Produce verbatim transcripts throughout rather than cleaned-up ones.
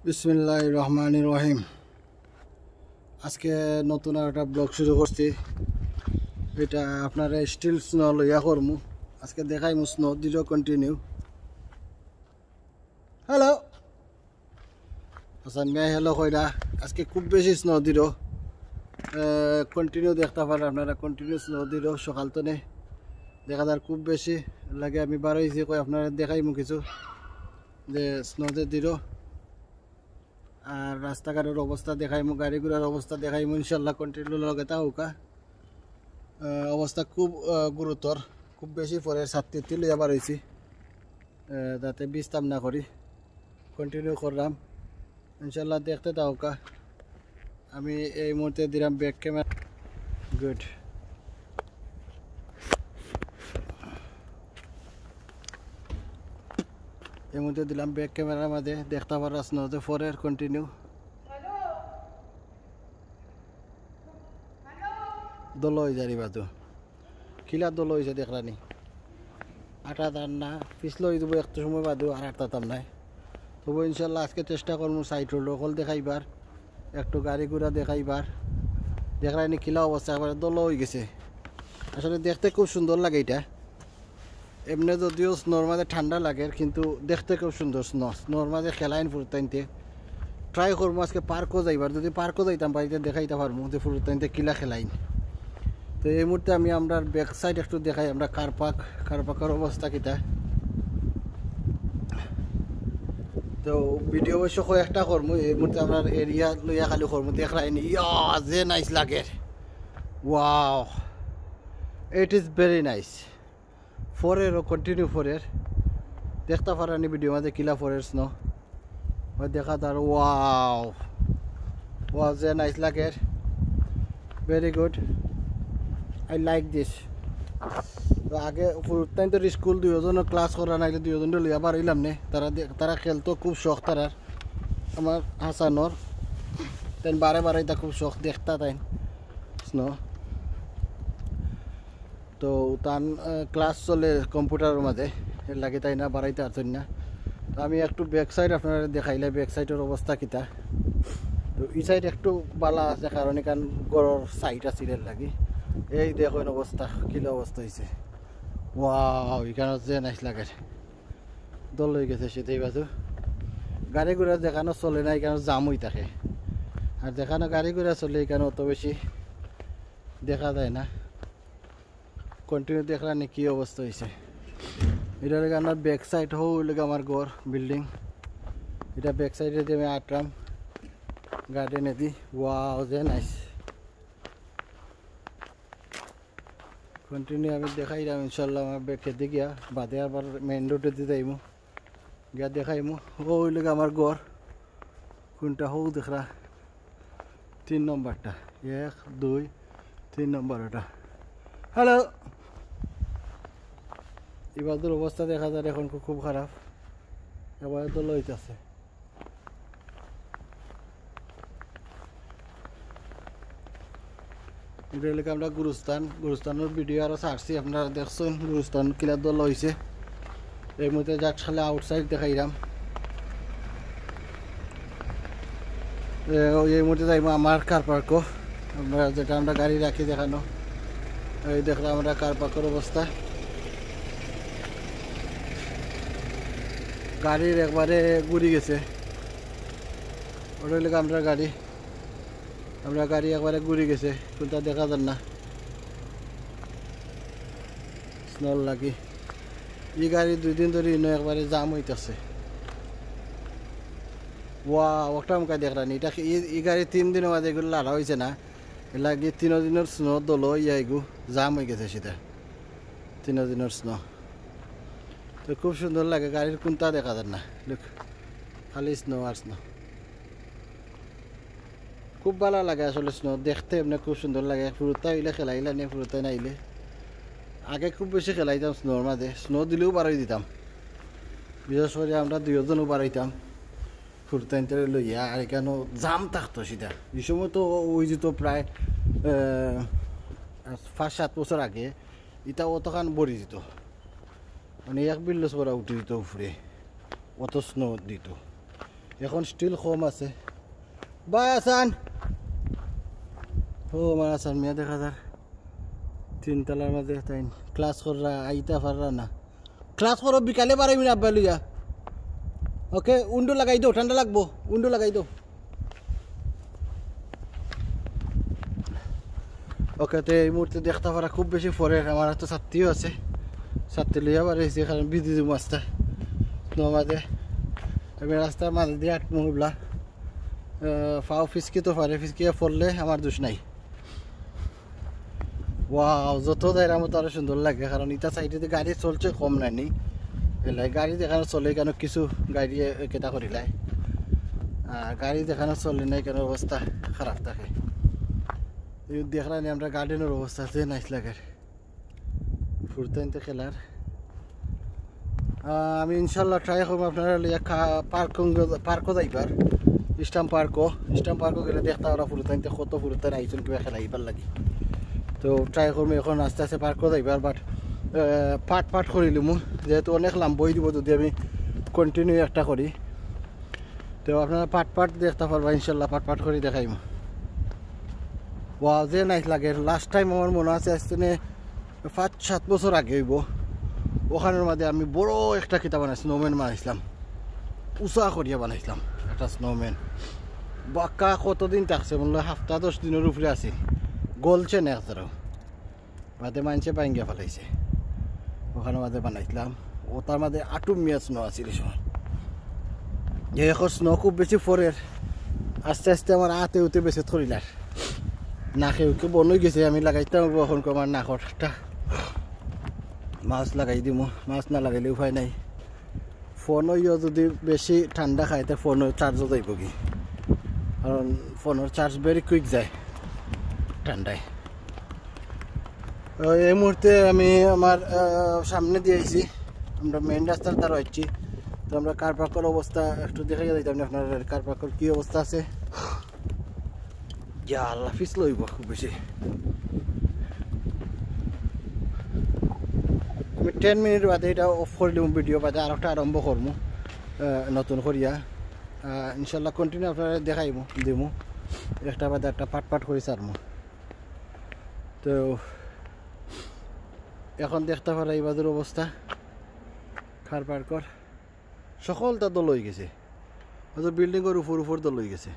বিসমিল্লাহির রহমানির রহিম। আজকে নতুন আর একটা ব্লগ শুরু করছি। এটা আপনারা স্টিল স্নো লইয়া করমু। আজকে দেখাইমু স্নো দিল কন্টিনিউ। হ্যালো, হাসান মিয়া হ্যালো কইরা। আজকে খুব বেশি স্নো দিল, কন্টিনিউ দেখতে পারেন আপনারা, কন্টিনিউ স্নো দিল সকাল তনে। দেখা যার খুব বেশি লাগে, আমি বারইছি কই আপনারা দেখাইমু কিছু যে স্নো যে দিল। আর রাস্তাঘাটের অবস্থা দেখাইমু, গাড়ি ঘোড়ার অবস্থা দেখাইমু ইনশাল্লাহ। কন্টিনিউ লগে থাকউক্কা। আহ, অবস্থা খুব আহ, গুরুতর, খুব বেশি পরে ছাত্তি লইয়া বারইছি, আহ, যাতে বিস্তাম না করি, কন্টিনিউ করলাম ইনশাল্লাহ। দেখতে থাকউক্কা। আমি এই মুহূর্তে দিলাম ব্যাক ক্যামেরা। গুড। এই মুহূর্তে দিলাম ব্যাক ক্যামেরার মাঝে, দেখতে পাররা স্নো যে পরের কন্টিনিউ। দল হয়ে যারি বাদু, কিলা দল হয়েছে দেখরানি। আটা দান না, পিছলে হয়ে যাবো একটু সময় বাদু, আর আটতাম নাই। তবু ইনশাল্লাহ আজকে চেষ্টা করবো সাইড রোড অকল দেখাইবার, একটু গাড়ি ঘোড়া দেখাইবার। দেখরানি কিলা অবস্থা, একবারে দল হয়ে গেছে। আসলে দেখতে খুব সুন্দর লাগে এটা। এমনি যদিও স্নোর মাঝে ঠান্ডা লাগে, কিন্তু দেখতে খুব সুন্দর স্নো। স্নোর মাঝে খেলাইন ফুরতাইনতে। ট্রাই করবো আজকে পার্কও যাইবার, যদি পার্কও যাইতাম বাড়িতে দেখাইতে পারবো যে ফুরতাইনতে কিলা খেলাইন। তো এই মুহূর্তে আমি আমরার ব্যাক সাইড একটু দেখাই, আমরা কার পার্ক, কার পার্কের অবস্থা কিতা। তো ভিডিও অবশ্য কয়েকটা করমু, এই মুহূর্তে আমরা এরিয়া লইয়া খালি করমু। দেখরানি, ইয়া, যে নাইস লাগে। Wow, it is very nice. ফরের ও কন্টিনিউ ফরের। দেখতে পারানি ভিডিও মাঝে কিলা ফরের স্নো। ওই দেখা যার, ওয়াও, ওয়াও, যে নাইস লাগে। Very good, I like this. তো আগে ফুরতাইন তো স্কুল দুইজন ক্লাস করা নাইলে দুইজন লইয়া বারইলাম নে। তারা দে-, তারা খেলতো খুব শখ তারার। আমার হাসানোর তাই বারে বারে এটা খুব শখ দেখতা তাই স্নো। তো তান, আহ, ক্লাস চলে কম্পিউটারের মাঝে, এর লাগি তাই না বাড়াইতে পারতেন না। তো আমি একটু ব্যাক সাইড আপনারা দেখাইলে ব্যাক সাইডের অবস্থা কিতা। তো এই সাইড একটু বালা আছে, কারণ এখান গরর সাইড আছে এর লাগি। এই দেখুন অবস্থা, কিলা অবস্থা হয়েছে। ওয়াও, এখানে যে নাইস লাগে, দল হয়ে গেছে সেটাই বাজু। গাড়ি ঘোড়া যেখানে চলে না, এখানে জাম হয়ে থাকে, আর যেখানে গাড়ি ঘোড়া চলে, এখানে অত বেশি দেখা যায় না। কন্টিনিউ দেখলাম নি কি অবস্থা হয়েছে। এটা লাগে আমার ব্যাক সাইড, হো ওই লাগে আমার ঘর, বিল্ডিং। এটা ব্যাক সাইডে যে আমি আটরাম গার্ডেনে দি। ওয়াও, যে নাইস। কন্টিনিউ আমি দেখাইলাম ইনশাল্লাহ আমার ব্যাকে দি গিয়া, বাদে আবার মেইন রোডে দি যাইমু, গিয়া দেখাইমু। ও ওই লাগে আমার ঘর, কোনটা হো দেখরা, তিন নম্বরটা, এক, দুই, তিন নম্বর ওটা। হ্যালো, ইবাদুর অবস্থা দেখা যায় এখন খুব, খুব খারাপ, এবারে তো লইতেছে। এটা হইলে আমরা গুরুস্থান, গুরুস্থানের ভিডিও আরো ছাড়ছি, আপনারা দেখছেন গুরুস্থান কিলা দল হয়েছে। এই মুহূর্তে যাক সালে আউটসাইড দেখাইলাম। এ, ওই এই মুহূর্তে যাইবো আমার কার পার্কও, আমরা যেটা আমরা গাড়ি রাখি দেখানো। এই দেখলাম আমরা কার পার্কের অবস্থা, গাড়ির একবারে ঘুরি গেছে। ওটা হইলে আমরা গাড়ি, আমরা গাড়ি একবারে ঘুরি গেছে, কোনটা দেখা যার না। স্নোর লাগি এই গাড়ি দুই দিন ধরে ইনো একবারে জাম হইতাছে। ওয়া, ওটা আমাকে দেখলাম, এটা কি এই, এই গাড়ি তিন দিনের মাঝে এগুলো লাড়া হয়েছে না, এর লাগি তিন দিনের স্নো দল ইয়া এগু জাম হয়ে গেছে সেটা, তিন দিনের স্নো। তো খুব সুন্দর লাগে, গাড়ির কোনটা দেখা যার না, লুক, খালি স্নো আর স্নো। খুব ভালা লাগে আসলে স্নো দেখতে, এমনি খুব সুন্দর লাগে। ফুরুতা হইলে খেলাইলা নে, ফুরুতা নাইলে। আগে খুব বেশি খেলাইতাম স্নোর মাঝে, স্নো দিলেও বারই দিতাম। বিশেষ করে আমরা দুইজনও বারইতাম ফুরুতা ইনতারে লইয়া। আর এখানে জাম থাকতো সেটা, এই সময় তো ওই যে তো প্রায়, আহ, পাঁচ সাত বছর আগে এটা অতখান ভরি দিত, মানে এক বিল্ডস ভরা উঠি দিত উপরে, অত স্নো দিত। এখন স্টিল কম আছে। বাই আসান, ও আমার আসান মিয়া দেখা যার তিনতলার মাঝে তাই ক্লাস কররা, আইতা পাররা না। ক্লাস করো, বিকালে বারো মিনিট আব্বা লইয়া। ওকে, উন্ডু লাগাই দেও, ঠান্ডা লাগবো, উন্ডু লাগাই দেও। ওকে, তো এই মুহূর্তে দেখতা পাররা খুব বেশি ফরের, আমার তো ছাত্তিও আছে, ছাত্তি লইয়া বারইছি, কারণ ভিজি যাইমু আস্তা। তো মাঝে আমি রাস্তার মাঝে দিয়া আটমু হইবলা, আহ, ফাও ফিসকি তো পারে, ফিসকিয়া পড়লে আমার দোষ নাই। ওয়াও, যত যাইরাম তত আরো সুন্দর লাগে, কারণ ইটা সাইডে তো গাড়ি চলছে কম নানি, এলাই গাড়ি যেখানো চলে কেন কিছু গাড়ি এ-, কেটা করিলায়, আর গাড়ি যেখানো চলে নাই কেন অবস্থা খারাপ থাকে। এই দেখলাম আমরা গার্ডেনের অবস্থা যে নাইস লাগে, ফুরতাইনতে খেলার। আহ, আমি ইনশাল্লাহ ট্রাই করবো আপনারা লইয়া খা-, পার্ক, পার্কও যাইবার, স্টাম্প পার্কও, স্টাম্প পার্কও গেলে দেখতা পাররা ফুরতাইনতে কত ফুরতাইন আইছইন কিবা খেলাইবার লাগি। তো ট্রাই করবো এখন আস্তে আস্তে পার্কও যাইবার, বাট পার্ট পার্ট করিলিমু, যেহেতু অনেক লাম্বা অই দিব যদি আমি কন্টিনিউ একটা করি। তো আপনারা পার্ট পার্ট দেখতা পারবা ইনশাল্লাহ, পার্ট পার্ট করি দেখাইমু। ওয়াও, যে নাইস লাগে। লাস্ট টাইম আমার মনো আছে, আইজ থনে পাঁচ সাত বছর আগে অইবো, ওখানোর মাঝে আমি বড় একটা কিতা বানাইছি, স্নোম্যান বানাইছিলাম, উষা করিয়া বানাইছিলাম একটা স্নোম্যান। বাক্কা কতদিন থাকছে, মনে হয় হাপ্তা দশ দিনর উপরে আছিল, গলছে না একতারাও। বাদে মানষে ভাঙ্গিয়া ফালাইছে। ওখানোর মাঝে বানাইছিলাম, ওটার মাঝে আটু মিয়া স্নো আছিল এই সময়। যে এখন স্নো খুব বেশি ফরের, আস্তে আস্তে আমার আতে উতে বেসে ধরিলার। নাকে উকে বন অই গেছে, আমি লাগাইতাম অখন আমার নাকর একটা মাস্ক লাগাই দিমু, মাস্ক না লাগাইলে উপায় নাই। ফোনও যদি বেশি ঠান্ডা খায়, তে ফোনও চার্জও যাইবো কি, কারণ ফোনর চার্জ ভেরি কুইক যায় ঠান্ডায়। তো এই মুহূর্তে আমি আমার, আহ, সামনে দিয়া আইছি, আমরা মেইন রাস্তার দ্বারা আইছি। তো আমরা কার পার্কর অবস্থা একটু দেখাইয়া দিতাম না আপনারা, কার পার্কর কি অবস্থা আছে। ইয়া আল্লাহ, পিছলা অইবো খুব বেশি। আমি টেন মিনিট বাদে এটা অফ করি দিমু, ভিডিও বাদে আরোটা আরম্ভ করমু, আহ, নতুন করিয়া। আহ, ইনশাল্লাহ কন্টিনিউ আপনারা দেখাইমু, দিমু, একটা বাদে একটা পাট পাট করি ছাড়মু। তো এখন দেখতা পাররা এই বাজুর অবস্থা, কার পার্কর সকলটা দলা অই গেছে, অত বিল্ডিংর উপর উপর দলা অই গেছে।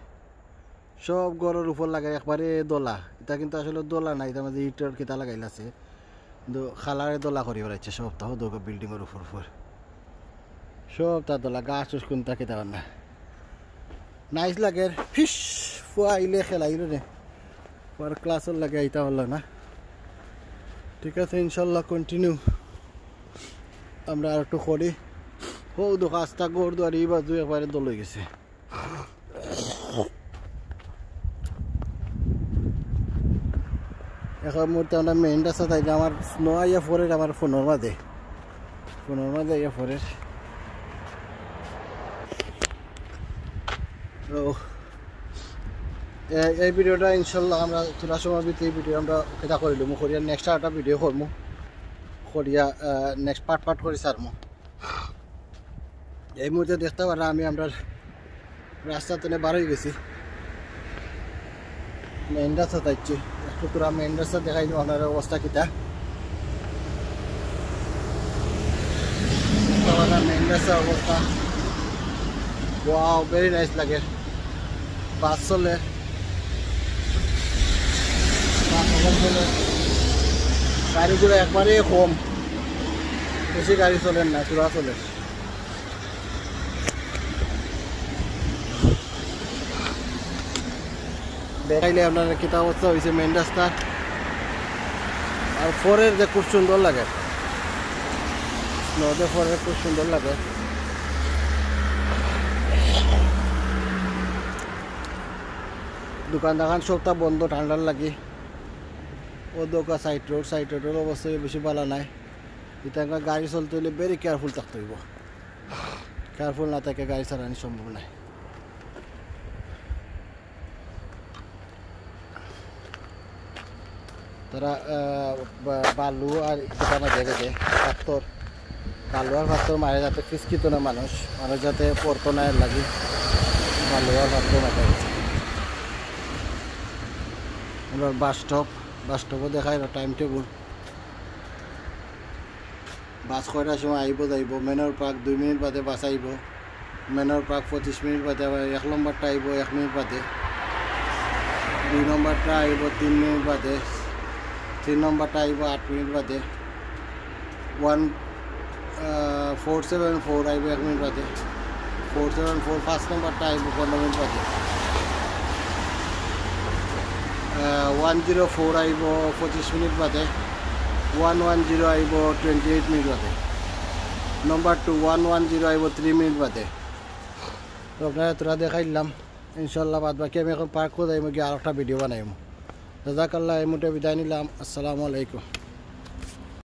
সব ঘরর উপর লাগাই একবারে দলা। ইটা কিন্তু আসলে দলা না, ইটার মাঝে ইটর কিতা লাগাইল আছে, কিন্তু কালারে দলা করি বেড়াইছে সবটা, হো দেখো বিল্ডিংর উপর উপর সবটা দলা, গাছ উস কুনটা কিতা না। নাইস লাগের, ফিস ফুয়া আইলে খেলাইল রে, পর ক্লাসর লাগে আইতা পারলো না। ঠিক আছে, ইনশাল্লাহ কন্টিনিউ আমরা আর একটু করি। হো দেখো আস্তা ঘর দুয়ার এই বাজু একবারে দলা অই গেছে। এখন মুহূর্তে আমরা মেইন রাস্তা থাকি আমার স্নো আইয়া পড়ের আমার ফোনর মাঝে, ফোনর মাঝে আইয়া পড়ের। তো এ-, এই ভিডিওটা ইনশাল্লাহ আমরা থোড়া সময় ভিতরে এই ভিডিও আমরা কিতা করিলিমু, করিয়া নেক্সট আরেকটা ভিডিও করমু, করিয়া, আহ, নেক্সট পার্ট পার্ট করি ছাড়মু। এই মুহূর্তে দেখতা পাররা আমি আমরার রাস্তা থনে বার অই গেছি, মেইন রাস্তা থাকছি। একটু থোড়া মেইন রাস্তা দেখাই দিমু আপনারার অবস্থা কিতা। দেখতা পাররা মেইন রাস্তার অবস্থা, ওয়াও, ভেরি নাইস লাগে। বাস চলে, বাস এখন চলে। গাড়ি ঘোড়া একবারে কম, বেশি গাড়ি চলের না, থোড়া চলের। দেখাইলে আপনারা কিতা অবস্থা অইছে মেইন রাস্তা। আর পড়ের যে খুব সুন্দর লাগে, স্নোতে পড়ের খুব সুন্দর লাগে। দোকান দাকান সবটা বন্ধ ঠান্ডার লাগি। ও দোকা সাইড রোড, সাইড রোডর অবস্থা বেশি ভালা নাই। ইটা গাড়ি চলতে অইলে ভেরি কেয়ারফুল থাকতে অইবো, কেয়ারফুল না থাকলে গাড়ি চালানি সম্ভব নায়। তারা, আহ, বা-, বালু আর ইটা মাঝে গেছে পাথর, বালু আর পাথর মারে যাতে ফিসকিত না মানুষ, মানুষ যাতে পড়তো না এর লাগি। পালুয়া পার্কর মাঝে। আমরা বাস স্টপ, বাস স্টপও দেখাই টাইম টেবল। বাস কয়টার সময় আইব যাইব? মেনর পার্ক দুই মিনিট বাদে বাস আইব। মেনর পার্ক পঁচিশ মিনিট বাদে, আবার এক নম্বরটা আইব এক মিনিট বাদে, দুই নম্বরটা আইব তিন মিনিট বাদে, তিন নম্বরটা আইব আট মিনিট বাদে, ওয়ান ফোর সেভেন ফোর আইব এক মিনিট বাদে, ফোর সেভেন ফোর পাঁচ নম্বরটা আইব পনেরো মিনিট বাদে, ওয়ান জিরো ফোর আইব পঁচিশ মিনিট বাদে, ওয়ান ওয়ান জিরো আইব টোয়েন্টি এইট মিনিট বাদে, নম্বর টু ওয়ান ওয়ান জিরো আইব থ্রি মিনিট বাদে। তো আপনারা তোরা দেখাইলাম, ইনশাল্লাহ বাদ বাকি আমি এখন পার্কও যাইমু গিয়া আর একটা ভিডিও বানাইমু। জাজাকাল্লাহ, এই মুহূর্তে বিদায় নিলাম। আসসালামু আলাইকুম।